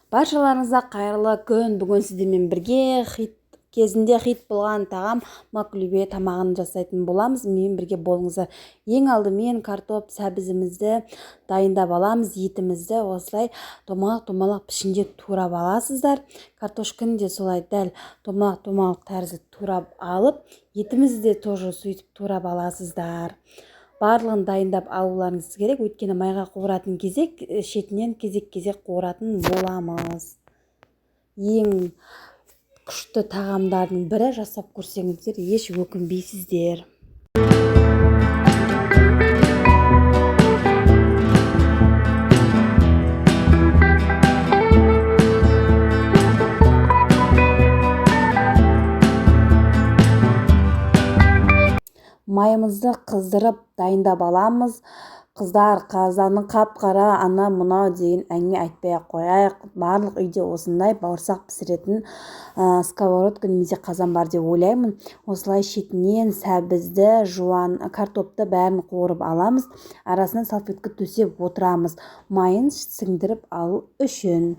Баршаларыңызға қайырлы күн. Бүгін сіздермен бірге хит кезінде хит болған тағам маклюбе тамағын жасайтын боламыз. Менімен бірге болыңыздар. Ең алдымен картоп сәбізімізді дайындап аламыз. Етімізді осылай домалақ-домалақ пішінде турап аласыздар. Картошканы де солай дәл домалақ-домалақ тәрізді турап алып, етімізді де тоже сөйтіп турап аласыздар. Барлығын дайындап алуларыңыз керек, өйткені майға қуыратын кезек шетінен кезек-кезек қуыратын боламыз. Ең күшті тағамдардың бірі, жасап көрсеңіздер еш өкінбейсіздер. Майымызды қыздырып дайындап аламыз. Қыздар, қазаны қап-қара, ана мынау деген әңгіме айтпай-ақ қояйық. Барлық үйде осындай бауырсақ пісіретін сковородка немесе қазан бар деп ойлаймын. Осылай шетінен сәбізді, жуан картопты бәрін қуырып аламыз. Арасына салфетка төсеп отырамыз, майын сіңдіріп алу үшін.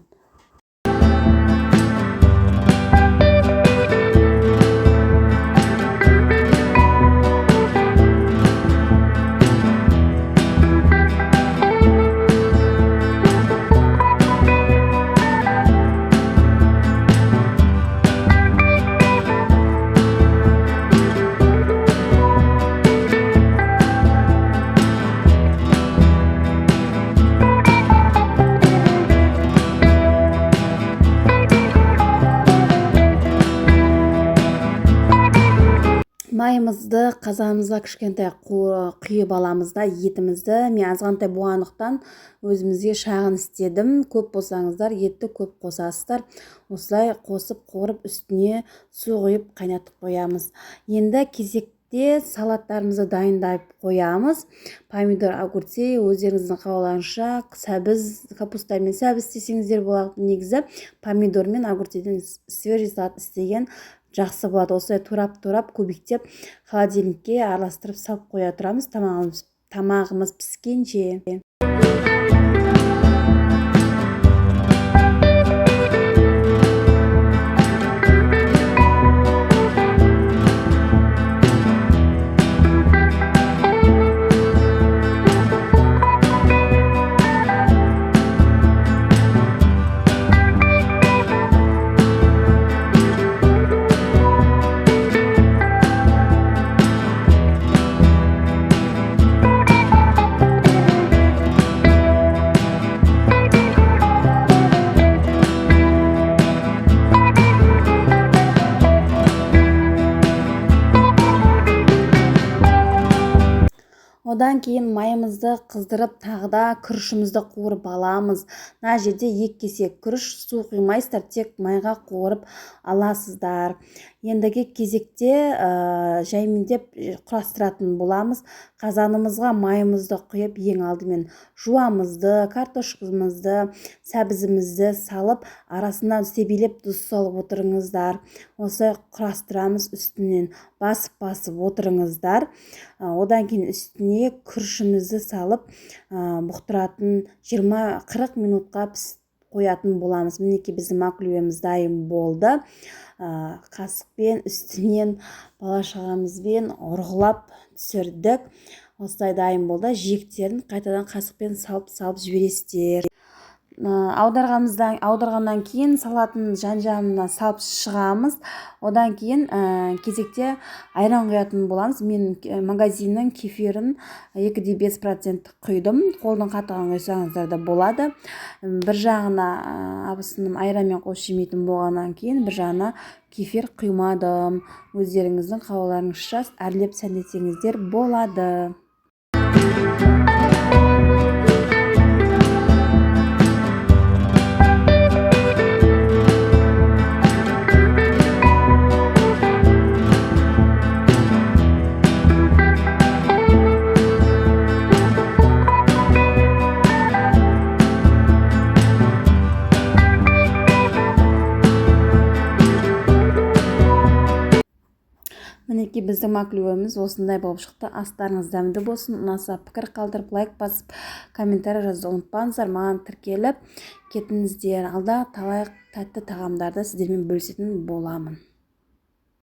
Майымызды қазанымызға кішкентай құйып аламыз да, етімізді мен азғантай болғандықтан өзімізге шағын істедім. Көп болсаңыздар етті көп қосасыздар. Осылай қосып қуырып, үстіне су құйып қайнатып қоямыз. Енді кезекте салаттарымызды дайындап қоямыз. Помидор, огурцы өздеріңіздің қалауыңызша, сәбіз, капустамен сәбіз істесеңіздер болады. Негізі помидор мен огурциден свежий салат істеген жақсы болады. Осылай турап-турап кубиктеп холодильникке араластырып салып қоя тұрамыз тамағымыз піскенше. Одан кейін майымызды қыздырып, тағы да күрішімізді қуырып аламыз. Мына жерде 2 кесе күріш, су құймайсыздар, тек майға қуырып аласыздар. Ендігі кезекте жаймендеп құрастыратын боламыз. Қазанымызға майымызды құйып, ең алдымен жуамызды, картошкамызды, сәбізімізді салып, арасынан себелеп тұз салып отырыңыздар. Осылай құрастырамыз, үстінен басып-басып отырыңыздар. Одан кейін үстіне күрішімізді салып, бұқтыратын 20-40 минутқа қоятын боламыз. Мінекей біздің маклюбеміз дайын болды. Қасықпен үстінен бала-шағамызбен ұрғылап түсірдік. Осылай дайын болды. Жиектерін қайтадан қасықпен салып-салып жібересіздер. Аударғаннан кейін салатын жан-жағына салып шығамыз. Одан кейін кезекте айран құятын боламыз. Мен магазиннің кефирін 2,5% құйдым. Қолдың қатығын құйсаңыздар да болады. Бір жағына абысыным айранмен қосып жемейтін болғаннан кейін бір жағына кефир құймадым. Өздеріңіздің қалауларыңызша әрлеп сәндетсеңіздер болады. Мінекей біздің маклюбеміз осындай болып шықты. Астарыңыз дәмді болсын. Ұнаса пікір қалдырып, лайк басып, комментарий жазуды ұмытпаңыздар. Маған тіркеліп, Кетіңіздер. Алда талай тәтті тағамдарды сіздермен бөлісетін боламын.